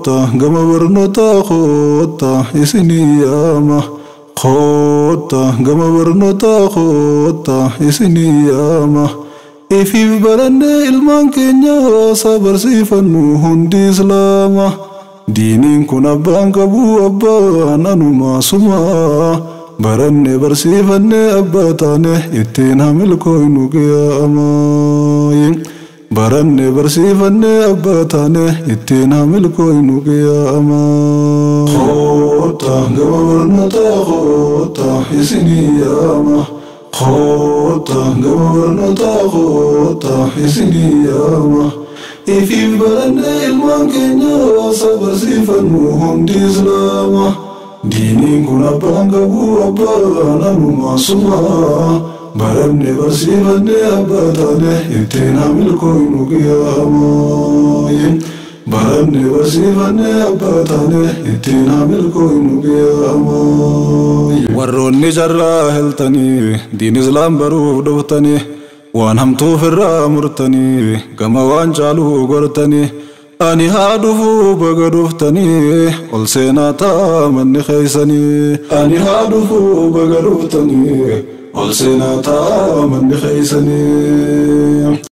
Koota gama barnootaa koota isinii yaama. Koota gama barnootaa koota isinii yaama. Ifiif barannee ilmaan keenya haasaa barsiifannu hundi islaama. Diiniin kun abbaan qabu abbaan anuma suma. Barannee barsiifannee abbaa taane ittiin hamilkooynu qiyaamaa. Barannee barsiifannee abbaa taane ittiin hamilkooynu qiyaamaa. Koota gama barnootaa koota isinii yaama. Koota gama barnootaa koota isinii yaama. Ifiif barannee ilmaan keenya haasaa barsiifannu hundi islaama. Diiniin kun abbaan qabu abbaan anuma suma. Barannee barsiifannee abbaa taane ittiin hamilkooynu qiyaamaa. Barannee barsiifannee abbaa taane ittiin hamilkooynu qiyaamaa. Warroonni jarraa heltanii diin islaam baruuf dhuftanii waan hamtuuf irraa murtanii gama waan caaluu gortanii. Ani haa dhufuu baga dhuftanii ol seenaa ta'a manni keeysanii. Ani haa dhufuu baga dhuftanii ol seenaa ta'a manni keeysanii.